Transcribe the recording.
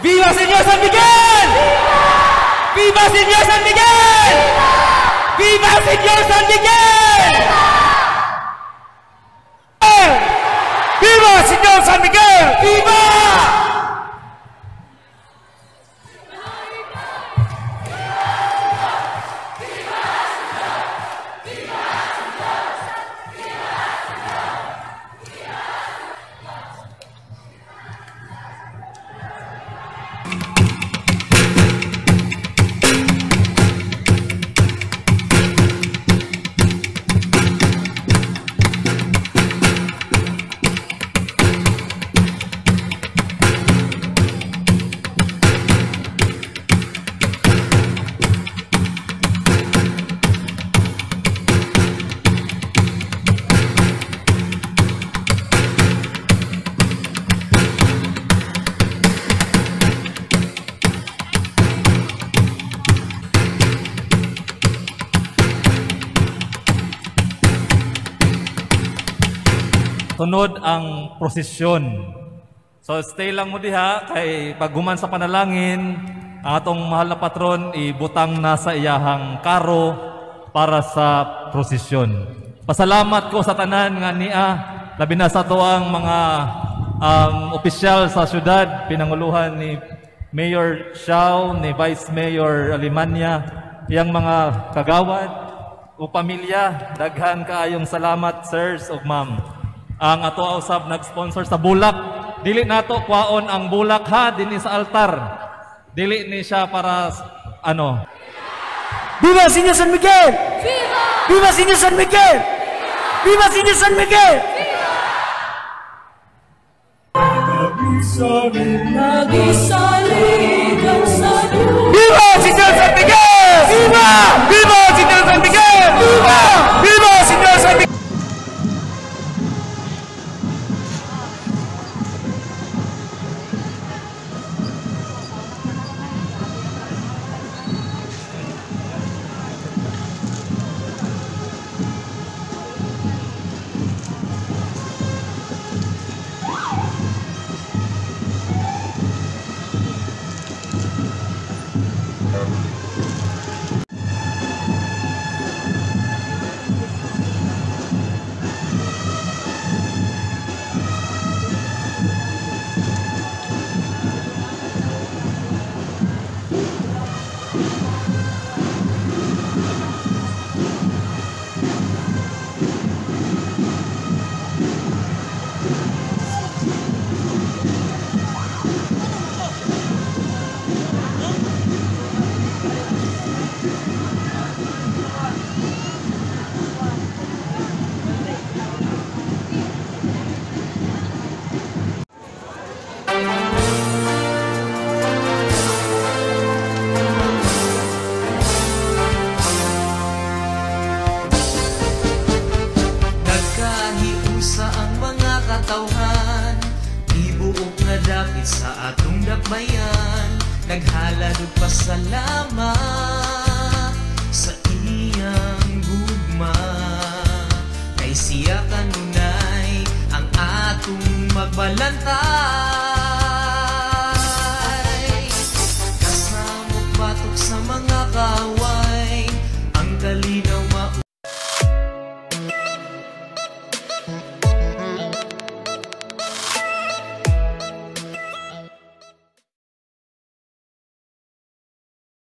Viva Señor San Miguel! Viva Señor San Miguel! Viva Señor San Miguel! Viva Señor San Miguel! Viva! Sunod ang prosesyon. So stay lang mo diha kay paghuman sa panalangin, ang atong mahal na patron ibutang na sa iyahang karo para sa prosesyon. Pasalamat ko sa tanan nga nia, labi na sa atoang mga opisyal sa syudad, pinanguluhan ni Mayor Shaw, ni Vice Mayor Alemania, iyang mga kagawad o pamilya, daghan kaayong salamat sirs ug ma'am. Ang ato usab nag-sponsor sa bulak. Dili nato kwaon ang bulak ha dinhi sa altar. Dili ni siya para ano. Viva Señor San Miguel! Viva! Viva Señor San Miguel! Viva Señor San Miguel! Viva Señor San Miguel! Viva! Viva Señor San Miguel! Viva! Viva Señor San Miguel! Nagkahiusa ang mga katawhan, ibuok nga dapit sa atong dakbayan, naghalad og pasalamat sa iyang gugma. Kay siya kanunay ang atong magbalanta.